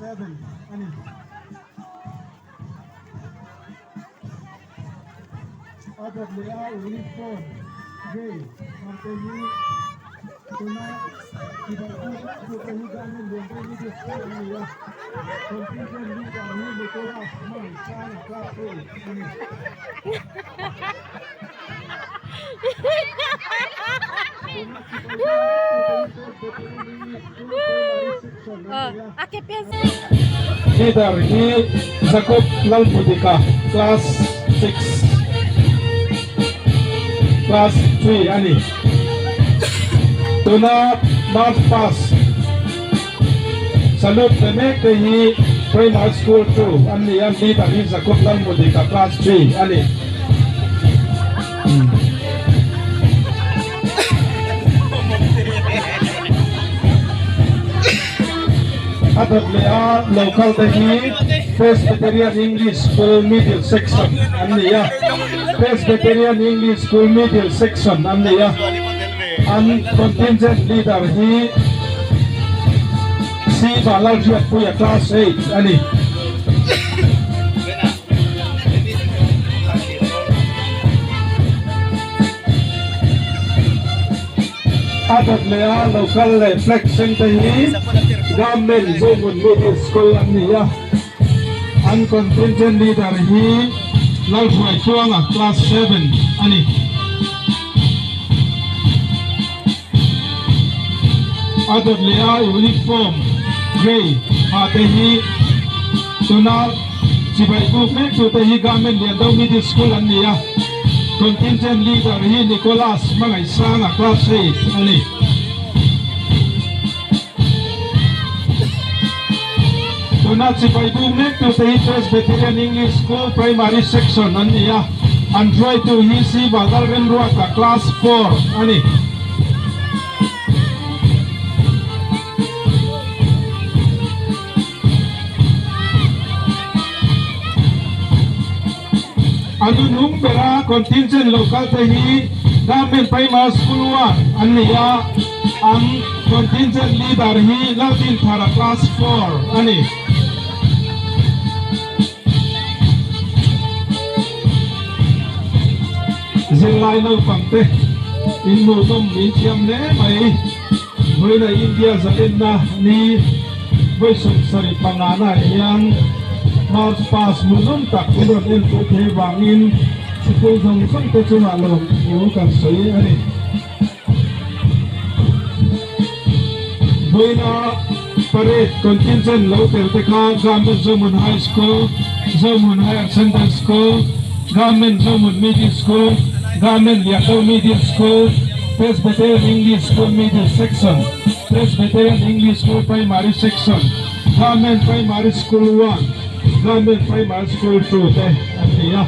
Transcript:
7 a ni. A dawt leh a uniform grey hmangte hi tuna chibai mek tute hi Government Lianpui Middle School an ni a, Contingent leader hi Nicholas Hmangaihsanga class 8 a ni. Tuna chibai mek tute hi Presbyterian English School Primary Section an ni a. Leader hi Jacob Lalpudika class 6 class 3 a ni. Tuna march past salute pe mek te hi Primary School 2 an ni a, leader hi Jacob Lalmudika class 3 a ni. A dawt leh a local te hi Presbyterian English School Middle Section an ni a, Presbyterian English School Middle Section an ni a, an contingent leader hi C Vanlalhriatpuia Class 8 a ni. A dawt leh a local leh flag seng te hi Government Zohmun Middle School an ni a, an contingent leader hi Lalhruai Tluanga class 7 a ni. A dawt leh a uniform grey ha te hi tuna chibai buk mek tu te hi Government Liando Middle School an ni a, contingent leader hi Nicholas Hmangaihsanga class 8 a ni. Tuna chibai buk mek tu te hi Presbyterian English School Primary Section an ni a, an hruaitu hi C Vanlalremruata class 4 a ni. A nunung bera contingent local te hi Government Primary School 1 an ni a, an contingent leader hi Laldinthara class 4 a ni. Zirlai naupang te inhmuhnawm min thiam hle mai. Vawiina India zalenna ni vawi 75 naah hian March Past hmuhnawm tak in rawn en pui thei vangin sikul zawng zawng te chungah lawmthu kan sawi a ni. Vawiina parade contingent lo tel te kha Government Zohmun High School, Zohmun Higher Central School, Government Zohmun Middle School, Government Liahdo Middle School, Presbyterian English School Middle Section, Presbyterian English School Primary Section, Government Primary School 1, Government Primary School 2 te an ni a.